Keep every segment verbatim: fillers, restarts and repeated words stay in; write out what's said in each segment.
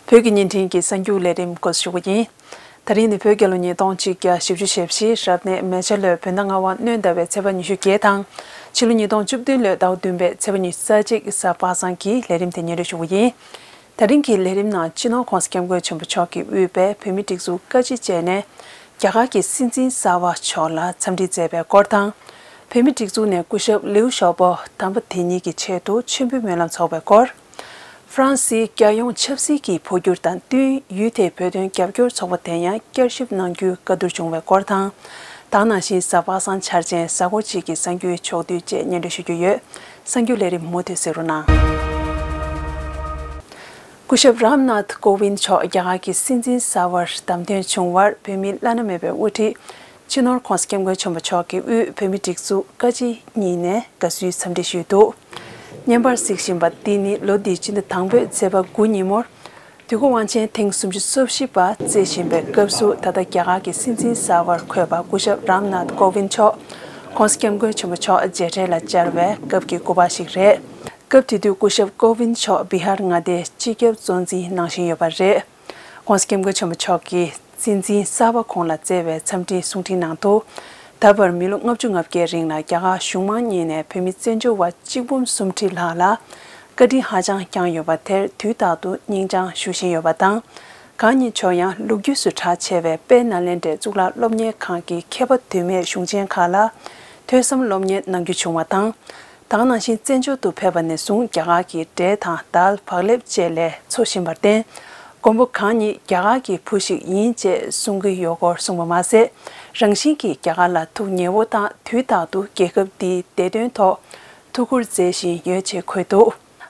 བོད་ཀྱི་བརྙན་འཕྲིན་གྱི་གསར་འགྱུར་ལས་རིམ་འགོ་འཛུགས་ཞུ་རྒྱུ་ཡིན། ད་རིང་ནི་བོད་རྒྱལ་ལོ་ཉིས་སྟོང་གཅིག་བརྒྱ་བཞི་བཅུ་ཞེ་བཞི་རབ་གནས་མེ་བྱ་ལོའི་བོད་ཟླ་ལྔ་པ་སྣྲོན་ཟླ་བའི་ཚེས་པ་ཉི་ཤུ་བརྒྱད་དང་། ཕྱི་ལོ་ཉིས་སྟོང་བཅུ་བདུན་ལོའི་ཟླ་བ་བདུན་པའི་ཚེས་པ་ཉི་ཤུ་རྩ་གཅིག་གཟའ་པ་སངས་ཀྱི་ལས་རིམ་དེ་སྙན་སྒྲོན་ཞུ་རྒྱུ་ཡིན། ད་རིང་གི་ལས་རིམ་ནང་སྤྱི་ནོར་༸གོང་ས་༸སྐྱབས་མགོན་ཆེན་པོ་མཆོག་གིས་དབུས་པའི་བོད་མིའི་སྒྲིག་འཛུགས་བཀའ་སྤྱི་བཅས་ནས། རྒྱ་གར་གྱི་སྲིད་འཛིན་གསར་པ་མཆོག་ལ་འཚམས་འདྲི་མཛད་པའི་སྐོར་དང་། བོད་མིའི་སྒྲིག་འཛུགས་ནས་སྐུ་ཞབས་ལིའུ་ཞའོ་པོ་དམ་པ་དེ་ཉིད་ཀྱི་ཆེད་དུ་མཆོད་འབུལ་སྨོན་ལམ་ཚོགས་པའི་སྐོར། ཧྥ་རན་སིའི་རྒྱལ་ཡོངས་ཆབ་སྲིད་ཀྱི་འཕོ་འགྱུར་དང་བསྟུན་ཡུལ་དེའི་བོད་དོན་རྒྱབ་སྐྱོར་ཚོགས་པ་དེ་ཡང་བསྐྱར་ཞིབ་གནང་རྒྱུའི་བཀའ་བསྡུར་བྱུང་བའི་སྐོར་དང་། ད་ག་ནང་བཞིན་གཟའ་པ་སངས་འཆར་ཅན་གཟའ་འཁོར་གཅིག་གི་གསར་འགྱུར་ཕྱོགས་བསྡུས་བཅས་སྙན་སྒྲོན་ཞུ་རྒྱུ་ཡོད། གསར་འགྱུར་ལས་རིམ་མུ་མཐུད་གཟིགས་རོགས་གནང་། སྐུ་ཞབས་རམ་ནཱཐ་ཀོ་ཝིན་མཆོག་རྒྱ་གར་གྱི་སྲིད་འཛིན་གསར་པར་བདམས་ཐོན་བྱུང་བར་བོད་མིའི་བླ་ན་མེད་པའི་དབུ་ཁྲིད། སྤྱི་ནོར་༸གོང་ས་༸སྐྱབས་མགོན་ཆེན་པོ་མཆོག་གིས་དབུས་བོད་མིའི་སྒྲིག་འཛུགས་བཀའ་སྤྱི་གཉིས་ནས་དགའ་བསུའི་འཚམས་འདྲི་ཞུས་འདུག་བརྙན་པར་གཟིགས་བཞིན་པ་འདི་ནི་ལོ་འདིའི་སྤྱི་ཟླ་དང་པོའི་ཚེས་པ་དགུ་ཉིན་མོར། དུས་འཁོར་དབང་ཆེན་ཐེངས་སུམ་ཅུ་སོ་བཞི་པ་རྩིས་བཞིན་པའི་སྐབས་སུ། ད་ལྟ་རྒྱ་གར་གྱི་སྲིད་འཛིན་གསར་པར་འཁོད་པ་སྐུ་ཞབས་རམ་ནཱཐ་ཀོ་ཝིན་མཆོག་༸གོང་ས་༸སྐྱབས་མགོན་ཆེན་པོ་མཆོག་མཇལ་འཕྲད་ལ་བཅར་བའི་སྐབས་ཀྱི་སྐུ་པར་ཞིག་རེད། སྐབས་དེ་དུས་སྐུ་ཞབས་ཀོ་ཝིན་མཆོག་བི་ཧར་མངའ་སྡེའི་སྤྱི་ཁྱབ་གཙོ་འཛིན་གནང་བཞིན་ཡོད་པ་རེད། ༸གོང་ས་༸སྐྱབས་མགོན་ཆེན་པོ་མཆོག་གིས་སྲིད་འཛིན་གསར་པ་ཁོང་ལ་བསྩལ་བའི་འཚམས་འདྲིའི་གསུང་འཕྲིན་ནང་དུ། ད་བར་མི་ལོ་ལྔ་བཅུ་ང་བརྒྱད་རིང་ལ་རྒྱ་གར་གཞུང་མང་གཉིས་ནས་བོད་མི་བཙན་བྱོལ་བ་གཅིག་འབུམ་སུམ་ཁྲི་ལྷག་ལ་བཀའ་དྲིན་ཧ་ཅང་བསྐྱངས་ཡོད་པ་དེར་དུས་རྟག་ཏུ་སྙིང་བཅངས་ཞུ་བཞིན་ཡོད་པ་དང་། གང་ཉིད་མཆོག་ཡང་ལོ་རྒྱུས་སུ་གྲགས་ཆེ་བའི་དཔལ་ནཱ་ལེནྡྲའི་གཙུག་ལག་སློབ་གཉེར་ཁང་གི་མཁས་པ་དུ་མའི་གཞུང་ཆེན་ཁག་ལ་ཐོས་བསམ་སློབ་གཉེར་གནང་རྒྱུ་བྱུང་བ་དང་། ད་ག་ནང་བཞིན་བཙན་བྱོལ་དུ་ཕེབས་པ་ནས་བཟུང་རྒྱ་གར་གྱི་འབྲས་དང་དལ་བག་ལེབ་བཅས་ལས་འཚོ་བཞིན་པར་བརྟེན། མགོན་པོ་གང་ཉིད་རྒྱ་གར་གྱི་བུ་ཞིག་ཡིན་ཅེས་གསུང་གི་ཡོད་སྐོར་གསུངས་པ་མ་ཟད། རང་བཞིན་གྱིས་རྒྱ་གར་ལ་ཐུགས་ཉེ་བོ་དང་དུས་རྟག་ཏུ་རྒྱལ་ཁབ་འདིའི་བདེ་དོན་ཐོག་ཐུགས་ཁུར་མཛད་བཞིན་ཡོད་ཅེས་འཁོད་འདུག་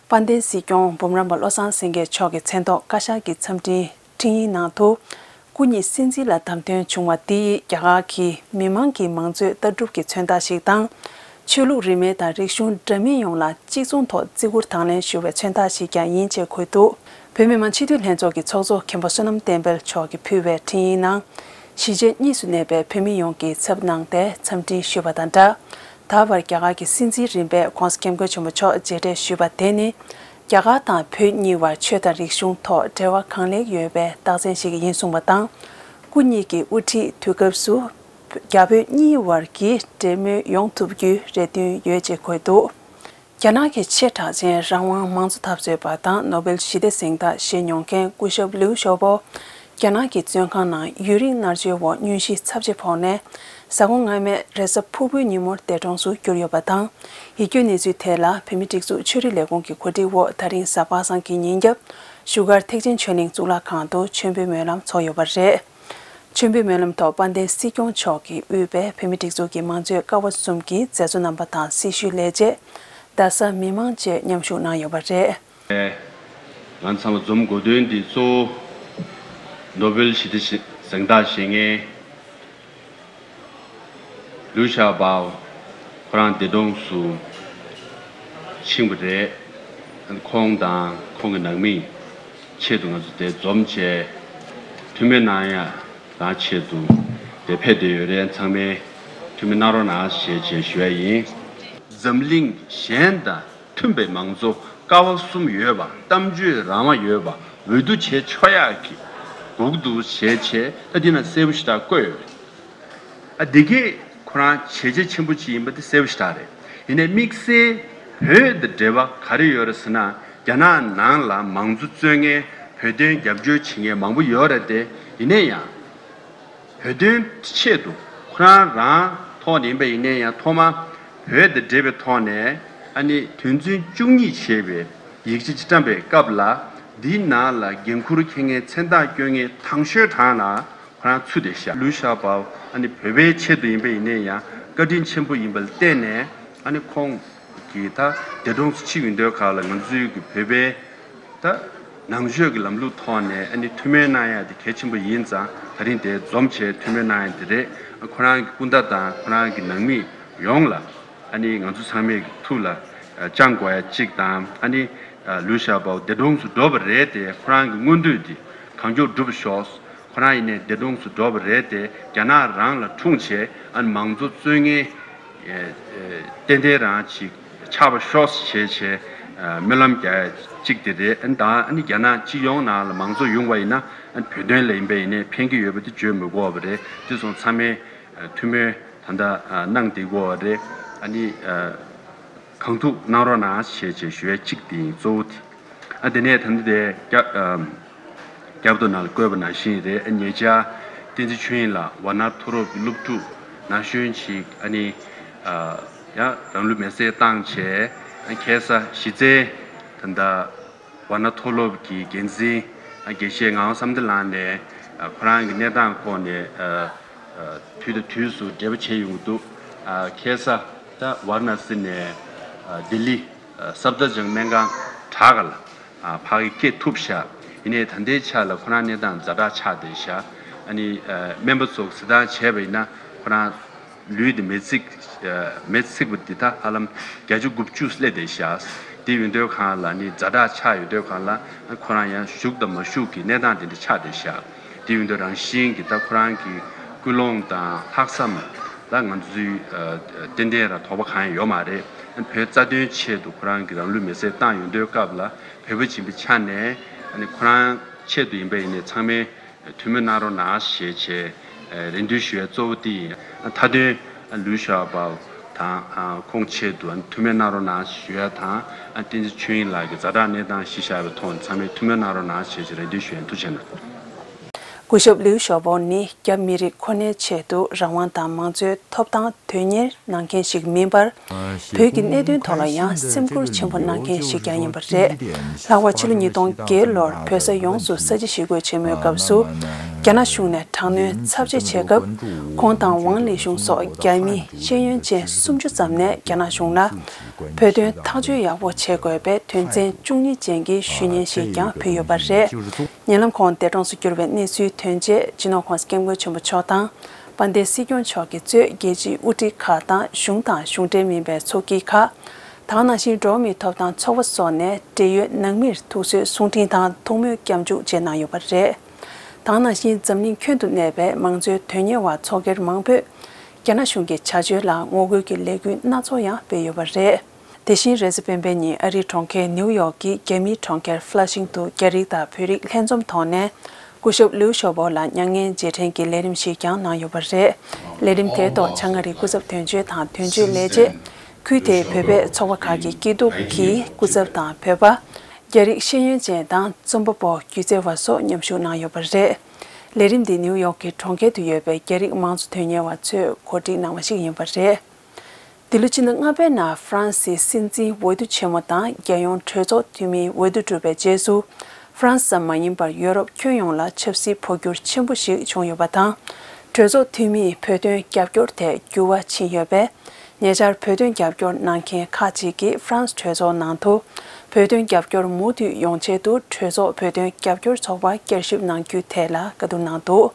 དཔལ་ལྡན་སྲིད་སྐྱོང་འབུམ་རམས་པ་བློ་བཟང་སེང་གེ་མཆོག་གི་མཚན་ཐོག་བཀའ་ཤག་གི་འཚམས་འཕྲིན་འཕྲིན་ཡིག་ནང་དུ། སྐུ་ཉིད་སྲིད་འཛིན་ལ་བདམས་ཐོན་བྱུང་བ་འདི་ཡིས་རྒྱ་གར་གྱི་མི་མང་གི་མང་གཙོའི་ལྟ་གྲུབ་ཀྱི་མཚོན་རྟགས་ཤིག་དང་། ཆོས་ལུགས་རིས་མེད་དང་རིག་གཞུང་འདྲ་མིན་ཡོངས་ལ་གཅིག་མཚུངས་ཐོག་བརྩི་བཀུར་དང་ལེན་ཞུ་བའི་མཚོན་རྟགས་ཤིག་ཀྱང་ཡིན་ཅེས་འཁོད་འདུག་བོད་མི་མང་སྤྱི་འཐུས་ལྷན་ཚོགས་ཀྱི་ཚོགས་གཙོ་མཁན་པོ་བསོད་ནམས་བསྟན་འཕེལ་མཆོག་གིས་ཕུལ་བའི་འཕྲིན་ཡིག་ནང་། གཞིས་བྱེས་གཉིས་སུ་གནས་པའི་བོད་མི་ཡོངས་ཀྱིས་ཚབ་གནང་སྟེ་འཚམས་འཕྲིན་ཞུས་པ་དང་སྦྲགས། ད་བར་རྒྱ་གར་གྱི་སྲིད་འཛིན་རིམ་པས་༸གོང་ས་༸སྐྱབས་མགོན་ཆེན་པོ་མཆོག་མཇལ་འཕྲད་ཞུས་པ་དེ་ནི། རྒྱ་གར་དང་བོད་གཉིས་བར་ཆོས་དང་རིག་གཞུང་ཐོག་འབྲེལ་བ་གང་ལེགས་ཡོད་པའི་རྟགས་མཚན་ཞིག་ཡིན་གསུངས་པ་དང་། སྐུ་ཉིད་ཀྱི་དབུ་ཁྲིད་དུས་སྐབས་སུ། རྒྱ་བོད་གཉིས་བར་གྱི་འབྲེལ་མོལ་ཡོང་ཐུབ་རྒྱུའི་རེ་འདུན་ཡོད་ཅེས་འཁོད་འདུག་རྒྱ་ནག་གི་ཆེས་གྲགས་ཅན་རང་དབང་མང་གཙོ་འཐབ་རྩོད་པ་དང་ནོ་བེལ་ཞི་བདེ་གཟེངས་རྟགས་བཞེས་མྱོང་མཁན་སྐུ་ཞབས་ལིའུ་ཞའོ་པོ། རྒྱ་ནག་གི་བཙོན་ཁང་ནང་ཡུན་རིང་མནར་གཅོད་འོག་སྙུན་གཞི་ཚབས་ཆེ་ཕོག་ནས། གཟའ་འཁོར་སྔ་མའི་རེས་གཟའ་ཕུར་བུའི་ཉིན་མོར་འདས་གྲོངས་སུ་གྱུར་ཡོད་པ་དང་། ཡིད་སྐྱོའི་གནས་ཚུལ་དེ་ལ་བོད་མིའི་སྒྲིག་འཛུགས་ཆོས་རིག་ལས་ཁུངས་ཀྱི་གོ་སྒྲིག་འོག་ད་རིང་གཟའ་པ་སངས་ཀྱི་ཉིན་རྒྱབ། བཞུགས་སྒར་ཐེག་ཆེན་ཆོས་གླིང་གཙུག་ལག་ཁང་དུ་མཆོད་འབུལ་སྨོན་ལམ་ཚོགས་ཡོད་པ་རེད། མཆོད་འབུལ་སྨོན་ལམ་ཐོག་དཔལ་ལྡན་སྲིད་སྐྱོང་མཆོག་གིས་དབུས་པའི་བོད་མིའི་སྒྲིག་འཛུགས་ཀྱི་མང་གཙོའི་ཀ་བ་གསུམ་གྱི་མཛད་གཙོ་རྣམ་པ་དང་སྲི་ཞུའི་ལས་བྱེད། རྡ་ས་མི་མང་བཅས་མཉམ་ཞུགས་གནང་ཡོད་པ་རེད། ང་ཚང་མ་འཛོམས་དགོས་དོན་འདི་གཙོ་བོ་ནོ་བེལ་ཞི་བདེ་གཟེངས་རྟགས་བཞེས་མཁན་ལུའུ་ཞའོ་པའོ་ཁོ་རང་འདས་གྲོངས་སུ་ཕྱིན་པ་རེད། ཁོང་དང་ཁོང་གི་ནང་མིའི་ཆེད་དུ་ང་ཚོ་འདིར་འཛོམས་བྱས་ཐུགས་སྨོན་གནང་ཡ་རང་ཆེད་དུ་འདིར་ཕེབས་བསྡད་ཡོད་རེད། ཚང་མས་ཐུགས་སྨོན་གནང་རོགས་གནང་ཞེས་བྱས་ཞུ་ཡ་ཡིན། འཛམ་གླིང་གཞན་དང་མཐུན་པའི་མང་གཙོ་ཀ་བ་གསུམ་ཡོད་པ། གཏམ་བརྗོད་རང་དབང་ཡོད་པ། འོས་བསྡུ་བྱེད་ཆོག་ཡག་གི་སྒུག་འདུག་བྱས་བྱས་ད་འདི་ན་གསལ་པོ་ཞེ་དྲག་བཀོད་ཡོད་རེད། ཨ་འདི་གས་ཁོ་རང་བྱས་རྗེས་ཆེན་པོ་ཅིག་ཡིན་པ་དེ་གསལ་པོ་ཞེ་དྲག་རེད། ཡིན་ནའི་དམིགས་བསལ་བོད་དང་འབྲེལ་བ་ག་རེ་ཡོད་རེད་ཟེར་ན། རྒྱ་ནག་ནང་ལ་མང་གཙོ་རྩོད་མཁན་བོད་དོན་རྒྱབ་སྐྱོར་བྱེད་མཁན་མང་པོ་ཡོད་རེད་དེ། ཡིན་ནའི་ཡང་། བོད་དོན་ཆེད་དུ་ཁོ་རང་རང་ཐོག་ནས་ཡིན་པ་ཡིན་ནའི་ཡང་ཐོག་མ་བོད་དང་འབྲེལ་བའི་ཐོག་ནས་ཨ་ནི་དོན་ཚན་བཅུ་གཉིས་བྱས་པའི་ཡིག་ཆ་ཅིག་བཀྲམ་པའི་སྐབས་ལ། འདིའི་ནང་ལ་འགན་འཁུར་འཁྱེར་མཁན་མཚན་རྟགས་བསྐྱོན་མཁན་དང་ཤོས་གྲས་ལ་ཁོ་རང་ཚུད་བསྡད་ཤག་ལུའུ་ཞའོ་པའོ་ཨ་ནི་བོད་པའི་ཆེད་དུ་ཡིན་པ་ཡིན་ནའི་ཡང་བཀའ་དྲིན་ཆེན་པོ་ཡིན་པ་ལ་བརྟེན་ནས། ཨ་ནི་ཁོང་གིས་ད་འདས་གྲོངས་སུ་ཕྱིན་ཡོང་དུས་སྐབས་ལ་ང་ཚོའི་གི་བོད་པའི་ད་ནང་ཆོས་ཀྱི་ལམ་ལུགས་ཐོག་ནས་ཨ་ནི་ཐུགས་སྨོན་གནང་ཡ་དེ་གལ་ཆེན་པོ་ཡིན་ཙང་། ད་རིང་དེ་འཛོམས་བྱས་ཐུགས་སྨོན་གནང་ཡ་དེ་རེད། ཁོ་རང་གི་སྐུ་ཟླ་དང་ཁོ་རང་གི་ནང་མི་ཡོངས་ལ་ཨ་ནི་ང་ཚོ་ཚང་མས་ཀྱི་ཐུགས་ལ་བཅངས་དགོས་ཡ་གཅིག་དང་། ཨ་ནི་ལུའུ་ཞའོ་པའོ་འདས་གྲོངས་སུ་འགྲོ་བ་རེད་དེ། ཁོ་རང་གི་མངོན་འདོད་དེ་གང་མགྱོགས་འགྲུབ་ཤོག་ཁོ་རང་ཡིན་ནའི་འདས་གྲོངས་སུ་འགྲོ་བ་རེད་དེ། རྒྱ་ནག་རང་ལ་འཁྲུངས་བྱས་ཨ་ནི་མང་གཙོ་རྩོད་མཁན་ཏན་ཏན་རང་ཅིག་ཆགས་པ་ཤོག་ཞེས་བྱས། སྨོན་ལམ་རྒྱག་གཅིག་དེ་རེད། ཨ་ནི་ད་ཨ་ནི་རྒྱ་ནག་སྤྱི་ཡོངས་ནང་ལ་མང་གཙོ་ཡོང་བ་ཡིན་ན་ཨ་ནི་བོད་དོན་ལ་ཡིན་པ་ཡིན་ནའི་ཕན་གྱི་ཡོད་པ་དེ་བརྗོད་མི་དགོས་པ་རེད། དེ་སོང་ཚང་མས་ཐུགས་སྨོན་ད་ལྟ་གནང་བསྡད་དགོས་པ་རེད། ཨ་ནི་གང་ཐུབ་གནང་རོགས་གནང་ཞེས་བྱས་ཞུ་ཡ་གཅིག་དེ་ཡིན། གཙོ་བོ་དེ། ཨ་དེ་ནས་ད་ལྟ་དེ་རྒྱབ་རྒྱབ་ཏུ་ནང་ལ་བཀོད་པ་ནང་བཞིན་རེད། ཨ་ཉེ་ཆར་བསྟན་འཛིན་ཆོས་དབྱིངས་ལགས་ཝཱ་ཎ་མཐོ་སློབ་ཀྱི་སློབ་ཕྲུག་ན་གཞོན་ཞིག་ཨ་ནི་ཡང་རང་ལུས་མེར་སྲེག་བཏང་བྱས། ཨ་ཁ་སང་གཞི་རྩའི་ད་ལྟ་ཝཱ་ཎ་མཐོ་སློབ་ཀྱི་འགན་འཛིན་ཨ་དགེ་བཤེས་ངག་དབང་བསམ་གཏན་ལགས་ནས་ཨ་ཁོ་རང་གི་གནས་སྟངས་སྐོར་ནས་ཨ་ཨ་དུས་དང་དུས་སུ་འབྲེལ་བ་བྱས་ཡོང་གི་འདུག་ཨ་ཁ་སང་ད་ཝཱ་ར་ཎ་སི་ནས་ཨ་ལྡི་ལི་ཨ་སབ་དར་ཇང་སྨན་ཁང་བྲག་དཀར་ལ་ཨ་ཕ་གི་སྐྱེལ་ཐུབ་ཤག་ཡིན་ནའི་ད་ལྟའི་ཆ་ལ་ཁོ་རང་གནས་སྟངས་ཛ་དྲག་ཆགས་བསྡད་ཤག་ཨ་ནི་ཨ་སྨན་པ་ཚོ་གཟིགས་སྟངས་བྱས་པ་ཡིན་ན་ཁོ་རང་ལུས་དེ་མེ་བསྲེགས་ཨ་མེ་བསྲེགས་པ་འདི་ད་ཧ་ལམ་བརྒྱད་ཅུ་དགུ་བཅུ་སླེབས་བསྡད་ཤག་དེ་ཡོད་དུས་སྒང་ལ་ནི་ཛ་དྲག་ཆགས་ཡོད་དུས་སྒང་ལ་ཁོ་རང་ཡང་བཞུགས་དང་མ་བཞུགས་ཀྱི་གནས་སྟངས་དེ་འདྲ་ཆགས་བསྡད་ཤག་དེ་ཡོད་དུས་རང་བཞིན་གྱི་ད་ཁོ་རང་གི་ཀུན་སློང་དང་ལྷག་བསམ་ལ་ང་ཚོའི་ཨ་ཏན་ཏན་ར་དོགས་པ་གང་ཡང་ཡོད་མ་རེད། བོད་རྩ་དོན་ཆེད་དུ་ཁོ་རང་གིས་རང་ལུས་མེ་བསྲེགས་བཏང་ཡོང་དུས་སྐབས་ལ་བོད་པ་ཡིན་པའི་ཆ་ནས་ཨ་ནི་ཁོ་རང་ཆེད་དུ་ཡིན་པ་ཡིན་ནའི་ཚང་མས་ཐུགས་སྨོན་གནང་རོགས་གནང་ཞེས་བྱས་རེ་འདུན་ཞུ་ཡ་གཙོ་བོ་དེ་ཡིན། མཐའ་དོན་ལུའུ་ཞའོ་པའོ་དང་ཁོང་ཆེད་དུ་ཐུགས་སྨོན་གནང་རོགས་གནང་ཞུ་ཡ་དང་བསྟན་འཛིན་ཆོས་དབྱིངས་ལགས་ཀྱི་ཛ་དྲག་གནས་སྟངས་གཞི་བཞག་པའི་ཐོག་ནས་ཚང་མས་ཐུགས་སྨོན་གནང་རོགས་གནང་ཞེས་བྱས་རེ་འདུན་ཞུ་ཡ། ཐུགས་རྗེ་གནང་། སྐུ་ཞབས་ལིའུ་ཞའོ་པོ་ནི་རྒྱ་མི་རིགས་ཁོ་ནའི་ཆེད་དུ་རང་དབང་དང་མང་གཙོའི་ཐོབ་ཐང་དོན་གཉེར་གནང་མཁན་ཞིག་མིན་པར། བོད་ཀྱི་གནད་དོན་ཐོག་ལ་ཡང་སེམས་ཁུར་ཆེན་པོ་གནང་མཁན་ཞིག་ཀྱང་ཡིན་པ་རེད། ལྷག་པར་ཕྱི་ལོ་ཉིས་སྟོང་བརྒྱད་ལོར་བོད་ས་ཡོངས་སུ་ས་བྱི་ཞི་རྒོལ་ཆེན་མོའི་སྐབས་སུ། རྒྱ་ནག་གཞུང་ནས་དྲག་གནོན་ཚབས་ཆེ་བྱས་སྐབས། ཁོང་དང་ཝང་ལི་ཞུང་སོགས་རྒྱ་མི་ཤེས་ཡོན་ཅན་སུམ་ཅུ་ཙམ་ནས་རྒྱ་ནག་གཞུང་ལ། བོད་དོན་ཐག་གཅོད་ཡག་པོ་བྱེད་དགོས་པའི་དོན་ཚན་བཅུ་གཉིས་ཅན་གྱི་ཞུ་སྙན་ཞིག་ཀྱང་ཕུལ་ཡོད་པ་རེད། ཉེ་ལམ་ཁོང་འདས་གྲོངས་སུ་གྱུར་བའི་གནས་ཚུལ་ཐོན་རྗེས་སྤྱི་ནོར་༸གོང་ས་༸སྐྱབས་མགོན་ཆེན་པོ་མཆོག་དང་། དཔལ་ལྡན་སྲིད་སྐྱོང་མཆོག་གིས་གཙོས་རྒྱལ་སྤྱིའི་དབུ་ཁྲིད་ཁག་དང་གཞུང་དང་གཞུང་འབྲེལ་མིན་པའི་ཚོགས་སྐྱིད་ཁག་དེ་ག་ནང་བཞིན་འགྲོ་བ་མིའི་ཐོབ་ཐང་ཚོགས་པ་སོགས་ནས་འབྲེལ་ཡོད་ནང་མིར་ཐུགས་གསོའི་གསུང་འཕྲིན་དང་ཐུགས་སྨོན་སྐྱབས་འཇུག་བཅས་གནང་ཡོད་པ་རེད། དེ་ག་ནང་བཞིན་འཛམ་གླིང་ཁྱོན་དུ་གནས་པའི་མང་གཙོའི་དོན་གཉེར་བ་ཚོགས་སྒེར་མང་པོས་རྒྱ་ནག་གཞུང་གི་བྱ་སྤྱོད་ལ་ངོ་རྒོལ་གྱི་ལས་འགུལ་སྣ་ཚོགས་ཡང་སྤེལ་ཡོད་པ་རེད། དེ་བཞིན་རེས་གཟའ་སྤེན་པའི་ཉིན་ཨ་རིའི་གྲོང་ཁྱེར་ནིའུ་ཡོག་གི་རྒྱ་མིའི་གྲོང་ཁྱེར་ཧྥ་ལ་ཤིང་ཏུ་རྒྱ་རིགས་དང་བོད་རིགས་ལྷན་འཛོམས་ཐོག་ནས་སྐུ་ཞབས་ལིའུ་ཞའོ་པོ་ལ་མྱ་ངན་རྗེས་དྲན་གྱི་ལས་རིམ་ཞིག་ཀྱང་གནང་ཡོད་པ་རེད། ལས་རིམ་དེའི་ཐོག་བྱང་ཨ་རིའི་སྐུ་ཚབ་དོན་གཅོད་དང་དོན་གཅོད་ལས་བྱེད། ཁུལ་དེའི་བོད་པའི་ཚོགས་པ་ཁག་གི་སྐྱིད་སྡུག་གི་སྐུ་ཚབ་དང་བོད་པ། རྒྱ་རིགས་ཤེས་ཡོན་ཅན་དང་རྩོམ་པ་པོ་སྒྱུ་རྩལ་བ་སོགས་མཉམ་ཞུགས་གནང་ཡོད་པ་རེད། ལས་རིམ་འདི་ནིའུ་ཡོག་གི་གྲོང་ཁྱེར་དུ་ཡོད་པའི་རྒྱ་རིགས་མང་གཙོ་དོན་གཉེར་བ་ཚོས་གོ་སྒྲིག་གནང་བ་ཞིག་ཡིན་པ་རེད། འདི་ལོ་ཕྱི་ཟླ་ལྔ་པའི་ནང་ཧྥ་རན་སིའི་སྲིད་འཛིན་འོས་བསྡུ་ཆེན་མོ་དང་རྒྱལ་ཡོངས་གྲོས་ཚོགས་འཐུས་མིའི་འོས་བསྡུ་གྲུབ་པའི་རྗེས་སུ། ཧྥ་རན་སི་ཙམ་མ་ཡིན་པར་ཡོ་རོབ་ཁྱོན་ཡོངས་ལ་ཆབ་སྲིད་འཕོ་འགྱུར་ཆེན་པོ་ཞིག་བྱུང་ཡོད་པ་དང་། གྲོས་ཚོགས་འཐུས་མིས་བོད་དོན་རྒྱབ་སྐྱོར་ཐད་འགྱུར་བ་ཕྱིན་ཡོད་པས། ཉེ་ཆར་བོད་དོན་རྒྱབ་སྐྱོར་གནང་མཁན་ཁག་ཅིག་གིས་ཧྥ་རན་སི་གྲོས་ཚོགས་ནང་དུ། བོད་དོན་རྒྱབ་སྐྱོར་མུ་མཐུད་ཡོང་ཆེད་དུ་གྲོས་ཚོགས་བོད་དོན་རྒྱབ་སྐྱོར་ཚོགས་པར་བསྐྱར་ཞིབ་གནང་རྒྱུའི་ཐད་ལ་བཀའ་བསྡུར་གནང་འདུག་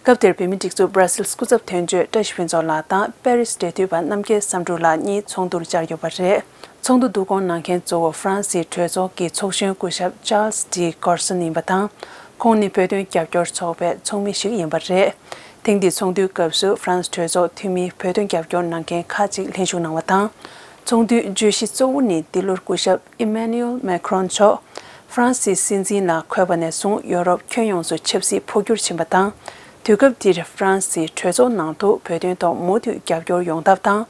སྐབས་དེར་བོད་མིའི་སྒྲིག་འཛུགས་སྦྲ་སིལ་སྐུ་ཚབ་དོན་གཅོད་བཀྲ་ཤིས་ཕུན་ཚོགས་ལགས་དང་པེ་རིས་འབྲེལ་མཐུད་པ་རྣམ་རྒྱལ་བསམ་གྲུབ་ལགས་གཉིས་ཚོགས་འདུར་བཅར་ཡོད་པ་རེད། ཚོགས་འདུ་བསྡུ་སྐོང་གནང་མཁན་གཙོ་བོ་ཧྥ་རན་སིའི་གྲོས་ཚོགས་ཀྱི་ཚོགས་གཞོན་སྐུ་ཞབས་ཅཱལ་སི་ཌི་གོར་སོན་ཡིན་པ་དང་། ཁོང་ནི་བོད་དོན་རྒྱབ་སྐྱོར་ཚོགས་པའི་ཚོགས་མི་ཞིག་ཡིན་པ་རེད། ཐེངས་འདིའི་ཚོགས་འདུའི་སྐབས་སུ་ཧྥ་རན་སི་གྲོས་ཚོགས་འཐུས་མིའི་བོད་དོན་རྒྱབ་སྐྱོར་གནང་མཁན་ཁག་ཅིག་ལྷན་ཞུགས་གནང་བ་དང་། ཚོགས་འདུའི་བརྗོད་གཞི་གཙོ་བོ་ནི་འདི་ལོར་སྐུ་ཞབས་ཨི་མེ་ནུ་ཨེལ་མེ་ཁྲོན་མཆོག་ཧྥ་རན་སིའི་སྲིད་འཛིན་ལ་འཁོད་པ་ནས་བཟུང་ཡོ་རོབ་ཁྱོན་ཡོངས་སུ་ཆབ་སྲིད་འཕོ་འགྱུར་ཕྱིན་པ་དང་། དུས་སྐབས་འདིར་ཧྥ་རན་སིའི་གྲོས་ཚོགས་ནང་དུ་བོད་དོན་ཐོག་མུ་མཐུད་རྒྱབ་སྐྱོར་ཡོང་ཐབས་དང་།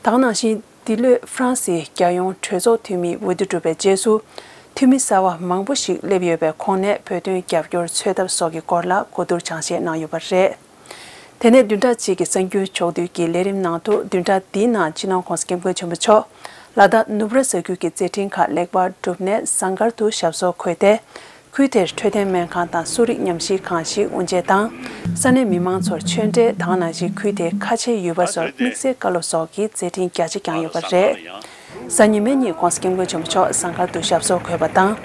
དེ་ག་ནང་བཞིན་འདི་ལོའི་ཧྥ་རན་སིའི་རྒྱལ་ཡོངས་གྲོས་ཚོགས་འཐུས་མིའི་འོས་བསྡུ་གྲུབ་པའི་རྗེས་སུ། འཐུས་མི་གསར་བ་མང་པོ་ཞིག་སླེབས་ཡོད་པའི་ཁོངས་ནས་བོད་དོན་རྒྱབ་སྐྱོར་འཚོལ་ཐབས་སོགས་ཀྱི་སྐོར་ལ་གོ་བསྡུར་སྦྱང་བཤད་གནང་ཡོད་པ་རེད། དེ་ནས་བདུན་ཕྲག་གཅིག་གི་གསར་འགྱུར་ཕྱོགས་བསྡུས་ཀྱི་ལས་རིམ་ནང་དུ་བདུན་ཕྲག་འདིའི་ནང་སྤྱི་ནོར་༸གོང་ས་༸སྐྱབས་མགོན་ཆེན་པོ་མཆོག་ལ་དྭགས་ནུབ་ར་ས་ཁུལ་གྱི་མཛད་འཕྲིན་ཁག་ལེགས་པར་གྲུབ་ནས་ཟངས་དཀར་དུ་ཞབས་སོར་འཁོད་དེ། ཁུལ་དེར་འཕྲོད་བསྟེན་སྨན་ཁང་དང་གསོ་རིག་ཉམས་ཞིབ་ཁང་ཞིག་དབུ་འབྱེད་དང་། ས་གནས་མི་མང་ཚོར་ཆོས་འབྲེལ་དེ་ག་ནང་བཞིན་ཁུལ་དེའི་ཁ་ཆེའི་ཡུལ་པ་ཚོར་དམིགས་བསལ་བཀའ་སློབ་སོགས་ཀྱི་མཛད་འཕྲིན་རྒྱ་ཆེ་བསྐྱངས་ཡོད་པ་རེད། གཟའ་ཉི་མའི་ཉིན་༸གོང་ས་༸སྐྱབས་མགོན་ཆེན་པོ་མཆོག་ཟངས་དཀར་དུ་ཞབས་སོར་འཁོད་པ་དང་།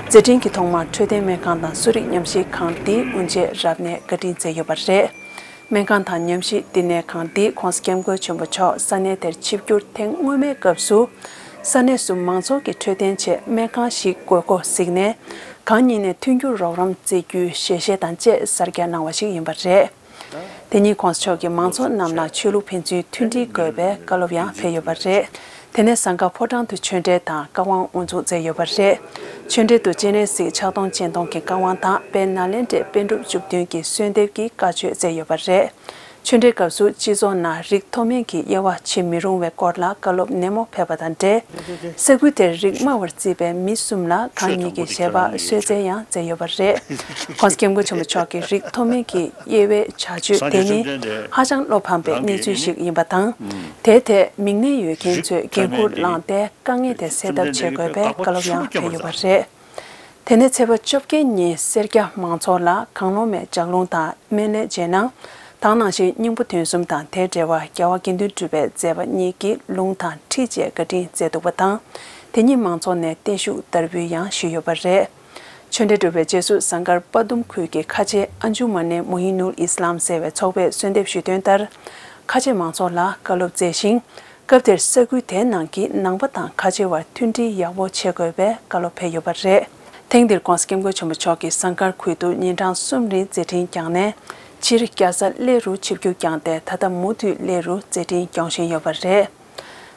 མཛད་འཕྲིན་གྱི་ཐོག་མར་འཕྲོད་བསྟེན་སྨན་ཁང་དང་གསོ་རིག་ཉམས་ཞིབ་ཁང་འདིའི་དབུ་འབྱེད་རབ་གནས་བཀའ་དྲིན་སྩལ་ཡོད་པ་རེད། སྨན་ཁང་དང་ཉམས་ཞིབ་བསྟི་གནས་ཁང་འདིས་༸གོང་ས་༸སྐྱབས་མགོན་ཆེན་པོ་མཆོག་ས་གནས་དེར་ཆིབས་བསྒྱུར་ཐེངས་སྔོན་མའི་སྐབས་སུ། ས་གནས་སུ་མང་ཚོགས་ཀྱི་འཕྲོད་བསྟེན་ཆེད་སྨན་ཁང་ཞིག་དགོས་མཁོ་གཟིགས་ནས། གང་ཉིད་ནས་མཐུན་འགྱུར་རོགས་རམ་བྱེད་རྒྱུའི་ཞལ་བཞེས་དང་བཅས་གསར་རྒྱག་གནང་བ་ཞིག་ཡིན་པ་རེད། དེ་ཉིད་༸གོང་ས་མཆོག་གིས་མང་ཚོགས་རྣམས་ལ་ཆོས་ལུགས་ཕན་ཚུན་མཐུན་སྒྲིལ་དགོས་པའི་བཀའ་སློབ་ཡང་ཕེབས་ཡོད་པ་རེད། དེ་ནས་ཟངས་དཀར་ཕོ་བྲང་དུ་ཆོས་འབྲེལ་དང་བཀའ་དབང་དབུ་འཛུགས་མཛད་ཡོད་པ་རེད། ཆོས་འབྲེལ་དུ་སྤྱན་རས་གཟིགས་ཕྱག་སྟོང་སྤྱན་སྟོང་གི་བཀའ་དབང་དང་དཔལ་ནཱ་ལེནྡྲའི་པཎ་གྲུབ་བཅུ་བདུན་གྱི་གསོལ་འདེབས་ཀྱི་བཀའ་ཆོས་མཛད་ཡོད་པ་རེད། ཆོས་འབྲེལ་སྐབས་སུ་སྤྱི་ཚོགས་ནང་རིགས་མཐོ་དམན་གྱི་དབྱེ་བ་ཕྱེ་མི་རུང་བའི་སྐོར་ལ་བཀའ་སློབ་ནན་མོ་ཕེབས་པ་དང་འབྲེལ། ས་ཁུལ་དེར་རིགས་དམའ་བར་བརྩིས་པའི་མི་གསུམ་ལ་གང་ཉིད་ཀྱི་བཞེད་པ་གསོལ་སྩལ་ཡང་མཛད་ཡོད་པ་རེད། ྋགོང་ས་ྋསྐྱབས་མགོན་ཆེན་པོ་མཆོག་གིས་རིགས་མཐོ་དམན་གྱི་དབྱེ་བའི་བྱ་སྤྱོད་དེ་ནི་ཧ་ཅང་བློ་ཕམ་པའི་གནས་ཚུལ་ཞིག་ཡིན་པ་དང་། དེའི་ཐད་མིག་ནད་ཡོད་མཁན་ཚོས་འགན་འཁུར་བླངས་ཏེ་དཀའ་ངལ་དེ་སེལ་ཐབས་བྱེད་དགོས་པའི་བཀའ་སློབ་ཡང་ཕེབས་ཡོད་པ་རེད། དེ་ནས་ཚེས་པ་བཅོ་བརྒྱད་ཉིན་སེར་སྐྱ་མང་ཚོགས་ལ་གང་བློ་མེད་ལྗགས་ལུང་དང་སྨན་བླའི་རྗེས་གནང་། དེ་ནང་བཞིན་སྙིང་པོ་དོན་གསུམ་དང་དེར་འབྲེལ་བ་རྒྱལ་བ་དགེ་འདུན་གྲུབ་པའི་མཛད་པ་གཉིས་ཀྱི་ལུང་དང་ཁྲིད་བཅས་བཀའ་དྲིན་སྩལ་འདུག་པ་དང་། དེ་ཉིན་མང་ཚོགས་ནས་བརྟན་བཞུགས་བསྟར་འབུལ་ཡང་ཞུས་ཡོད་པ་རེད། ཆོས་འབྲེལ་གྲུབ་པའི་རྗེས་སུ་ཟངས་དཀར་དཔའ་གཏུམ་ཁུལ་གྱི་ཁ་ཆེ་ཨན་ཇུ་མ་ནེ་མོ་ཧི་ནུལ་ཨི་སི་ལམ་ཟེར་བའི་ཚོགས་པས་གསོལ་འདེབས་ཞུས་དོན་ལྟར། ཁ་ཆེ་མང་ཚོགས་ལ་བཀའ་སློབ་སྩལ་ཞིང་། སྐབས་དེར་ས་ཁུལ་དེའི་ནང་གི་ནང་པ་དང་ཁ་ཆེ་བར་མཐུན་སྒྲིལ་ཡག་པོ་བྱེད་དགོས་པའི་བཀའ་སློབ་ཕེབས་ཡོད་པ་རེད། ཐེངས་འདིར་ྋགོང་ས་ྋསྐྱབས་མགོན་ཆེན་པོ་མཆོག་གིས་ཟངས་དཀར་ཁུལ་དུ་ཉིན་གྲངས་གསུམ་རིང་མཛད་འཕྲིན་བསྐྱངས་ནས། ཕྱིར་རྒྱལ་ས་གླེ་རུ་ཆིབས་བསྒྱུར་བསྐྱངས་ཏེ་ད་ལྟ་མུ་མཐུད་གླེ་རུ་མཛད་འཕྲིན་སྐྱོང་བཞིན་ཡོད་པ་རེད།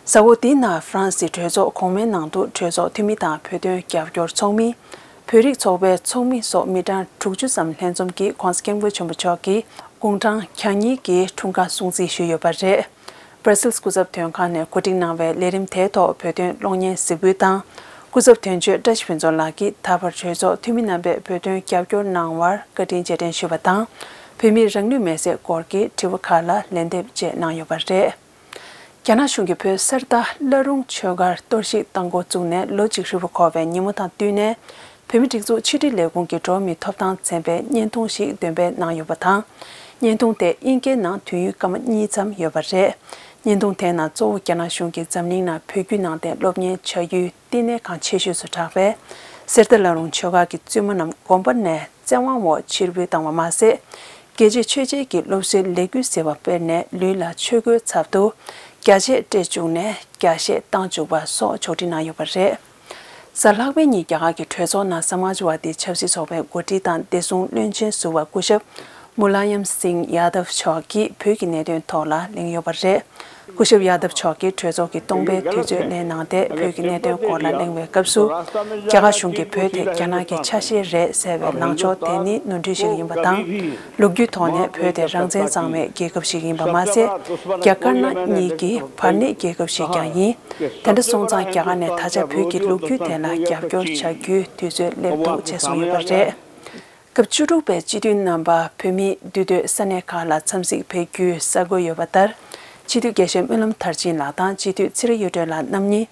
གཟའ་འཁོར་འདིའི་ནང་ཧྥ་རན་སིའི་གྲོས་ཚོགས་གོང་མའི་ནང་དུ་གྲོས་ཚོགས་འཐུས་མི་དང་བོད་དོན་རྒྱབ་སྐྱོར་ཚོགས་མི། བོད་རིགས་ཚོགས་པའི་ཚོགས་མི་སོགས་མི་གྲངས་དྲུག་ཅུ་ཙམ་ལྷན་འཛོམས་ཀྱིས་ྋགོང་ས་ྋསྐྱབས་མགོན་ཆེན་པོ་མཆོག་གི་དགུང་གྲངས་གྱ་གཉིས་ཀྱི་འཁྲུངས་སྐར་སྲུང་བརྩི་ཞུས་ཡོད་པ་རེད། སྦར་སིལ་སྐུ་ཚབ་དོན་ཁང་ནས་གོ་སྒྲིག་གནང་བའི་ལས་རིམ་དེའི་ཐོག་བོད་དོན་གློག་བརྙན་གཟིགས་འབུལ་དང་། སྐུ་ཚབ་དོན་གཅོད་བཀྲ་ཤིས་ཕུན་ཚོགས་ལགས་ཀྱིས་ད་བར་གྲོས་ཚོགས་འཐུས་མི་རྣམ་པས་བོད་དོན་རྒྱབ་སྐྱོར་གནང་བར་བཀའ་དྲིན་རྗེས་དྲན་ཞུས་པ་དང་། བོད་མིའི་རང་ལུས་མེར་སྲེག་སྐོར་གྱི་དྲི་བ་ཁག་ལ་ལན་འདེབས་བཅས་གནང་ཡོད་པ་རེད། རྒྱ་ནག་གཞུང་གིས་བོད་གསར་རྟ་བླ་རུང་ཆོས་སྒར་གཏོར་བཤིག་བཏང་འགོ་བཙུགས་ནས་ལོ་གཅིག་ཧྲིལ་པོ་འཁོར་བའི་ཉིན་མོ་དང་བསྟུན་ནས། བོད་མིའི་སྒྲིག་འཛུགས་ཕྱི་དྲིལ་ལས་ཁུངས་ཀྱིས་འགྲོ་བ་མིའི་ཐོབ་ཐང་ཚན་པའི་བརྙན་ཐུང་ཞིག་འདོན་སྤེལ་གནང་ཡོད་པ་དང་། བརྙན་ཐུང་དེ་དབྱིན་སྐད་ནང་དུས་ཡུན་སྐར་མ་གཉིས་ཙམ་ཡོད་པ་རེད། བརྙན་ཐུང་དེའི་ནང་གཙོ་བོ་རྒྱ་ནག་གཞུང་གིས་འཛམ་གླིང་ནང་བོད་བརྒྱུད་ནང་བསྟན་སློབ་གཉེར་བྱ་ཡུལ་བསྟི་གནས་ཁང་ཆེ་ཤོས་སུ་གྲགས་པའི་གསེར་རྟ་བླ་རུང་ཆོས་སྒར་གྱི་བཙུན་མ་རྣམས་དགོན་པ་ནས་བཙན་དབང་འོག་ཕྱིར་འབུད་བཏང་བ་མ་ཟད། རྒྱལ་གཅེས་ཆོས་གཅེས་ཀྱི་སློབ་གསོའི་ལས་འགུལ་ཟེར་བ་སྤེལ་ནས། ལུས་ལ་ཆོས་གོས་ཚབ་ཏུ་རྒྱ་ཆས་སྤྲས་བཅུག་ནས་རྒྱ་གཞས་བཏང་བཅུག་པ་སོགས་ཕྱོགས་སྒྲིག་གནང་ཡོད་པ་རེད། གཟའ་ལྷག་པའི་ཉིན་རྒྱ་གར་གྱི་གྲོས་ཚོགས་ནང་སྨཱ་ཇ་ཝ་དི་ཆབ་སྲིད་ཚོགས་པའི་འགོ་ཁྲིད་དང་བདེ་སྲུང་བློན་ཆེན་ཟུར་པ་སྐུ་ཞབས་མུ་ལ་ཡམ་སིང་ཡ་དབ་མཆོག་གིས་བོད་ཀྱི་གནད་དོན་ཐོག་ལ་གླེང་ཡོད་པ་རེད། སྐུ་ཞབས་ཡ་དབ་མཆོག་གིས་གྲོས་ཚོགས་ཀྱི་སྟོང་པའི་དུས་ཚོད་ལེན་གནང་སྟེ། བོད་ཀྱི་གནད་དོན་སྐོར་ལ་གླེང་བའི་སྐབས་སུ། རྒྱ་གར་གཞུང་གིས་བོད་དེ་རྒྱ་ནག་གི་ཆ་ཤས་རེད་ཟེར་བའི་ལངས་ཕྱོགས་དེ་ནི་ནོར་འཁྲུལ་ཞིག་ཡིན་པ་དང་། ལོ་རྒྱུས་ཐོག་ནས་བོད་དེ་རང་བཙན་གཙང་མའི་རྒྱལ་ཁབ་ཞིག་ཡིན་པ་མ་ཟད། རྒྱ་དཀར་ནག་གཉིས་ཀྱི་བར་གནས་རྒྱལ་ཁབ་ཞིག་ཀྱང་ཡིན། དེ་འདྲ་སོང་ཙང་རྒྱ་གར་ནས་ད་ཆ་བོད་ཀྱི་ལོ་རྒྱུས་དེ་ལ་རྒྱབ་སྐྱོར་བྱ་རྒྱུའི་དུས་ཚོད་སླེབས་འདུག་ཅེས་གསུངས་ཡོད་པ་རེད། སྐབས་བཅུ་དྲུག་པའི་སྤྱི་འཐུས་རྣམ་པ་བོད་མིའི་འདུས་སྡོད་ས་གནས་ཁག་ལ་འཚམས་གཟིགས་ཕེབས་རྒྱུའི་གསར་འགོད་ཡོད་པ་ལྟར། སྤྱི་འཐུས་དགེ་བཤེས་སྨོན་ལམ་མཐར་ཕྱིན་ལགས་དང་སྤྱི་འཐུས་ཚེ་རིང་གཡུ་སྒྲོན་ལགས་རྣམ་གཉིས།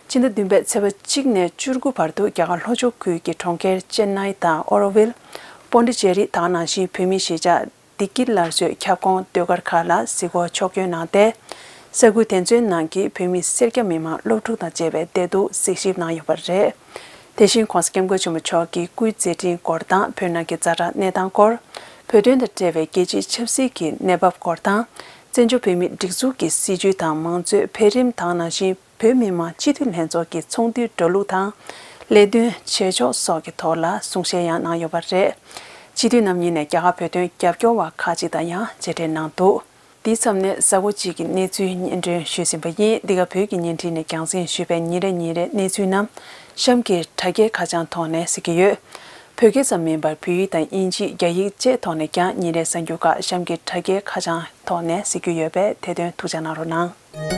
ཕྱི་ཟླ་བདུན་པའི་ཚེས་པ་གཅིག་ནས་བཅུ་དགུ་བར་དུ་རྒྱ་གར་ལྷོ་ཕྱོགས་ཁུལ་གྱི་གྲོང་ཁྱེར་ཅེན་ནའི་དང་ཨོ་རོ་ཝིལ། པོན་ཌི་ཅེ་རི། དེ་ནང་བཞིན་བོད་མིའི་གཞིས་ཆགས་བདེ་སྐྱིད་སླར་གསོའི་ཁྱབ་ཁོངས་ཟློས་གར་ཁག་ལ་གཟིགས་སྐོར་ཕྱོགས་བསྐྱོད་གནང་སྟེ། ས་ཁུལ་དེ་ཚོའི་ནང་གི་བོད་མི་སེར་སྐྱ་མི་མང་སློབ་ཕྲུག་དང་བཅས་པའི་བདེ་སྡུག་གཟིགས་ཞིབ་གནང་ཡོད་པ་རེད། དེ་བཞིན་ྋགོང་ས་ྋསྐྱབས་མགོན་ཆེན་པོ་མཆོག་གི་སྐུའི་མཛད་འཕྲིན་སྐོར་དང་། བོད་ནང་གི་ཛ་དྲག་གནས་སྟངས་སྐོར། བོད་དོན་དང་འབྲེལ་བའི་རྒྱལ་སྤྱིའི་ཆབ་སྲིད་ཀྱི་གནས་བབ་སྐོར་དང་། བཙན་བྱོལ་བོད་མིའི་སྒྲིག་འཛུགས་ཀྱི་སྲིད་བྱུས་དང་མང་གཙོའི་འཕེལ་རིམ། དེ་ནང་བཞིན་བོད་མི་མང་སྤྱི་འཐུས་ལྷན་ཚོགས་ཀྱི་ཚོགས་འདུའི་འགྲོ་ལུགས་དང་། ལས་དོན་བྱེད་ཕྱོགས་སོགས་ཀྱི་ཐོག་ལ་གསུང་བཤད་ཡང་གནང་ཡོད་པ་རེད། སྤྱི་འཐུས་རྣམ་གཉིས་ནས་རྒྱ་གར་བོད་དོན་རྒྱབ་སྐྱོར་བ་ཁག་ཅིག་དང་ཡང་མཇལ་འཕྲད་གནང་འདུག་འདིའི་མཚམས་ནས་གཟའ་འཁོར་གཅིག་གི་གནས་ཚུལ་སྙན་སྒྲོན་ཞུས་ཟིན་པ་ཡིན། འདི་ག་བོད་ཀྱི་བརྙན་འཕྲིན་ནས་རྒྱང་སྲིང་ཞུས་པའི་ཉིན་རེ་ཉིན་རེའི་གནས་ཚུལ་རྣམས་གཤམ་གྱི་དྲ་རྒྱའི་ཁ་བྱང་ཐོག་ནས་གཟིགས་ཀྱི་ཡོད། བོད་སྐད་ཙམ་མིན་པར་བོད་ཡིག་དང་དབྱིན་ཇི། རྒྱ་ཡིག་བཅས་ཐོག་ནས་ཀྱང་ཉིན་རེའི་གསར་འགྱུར་ཁག་གཤམ་གྱི་དྲ་རྒྱའི་ཁ་བྱང་ཐོག་ནས་གཟིགས་རྒྱུ་ཡོད་པས་དེ་དོན་ཐུགས་འཇགས་གནང་རོགས་གནང་།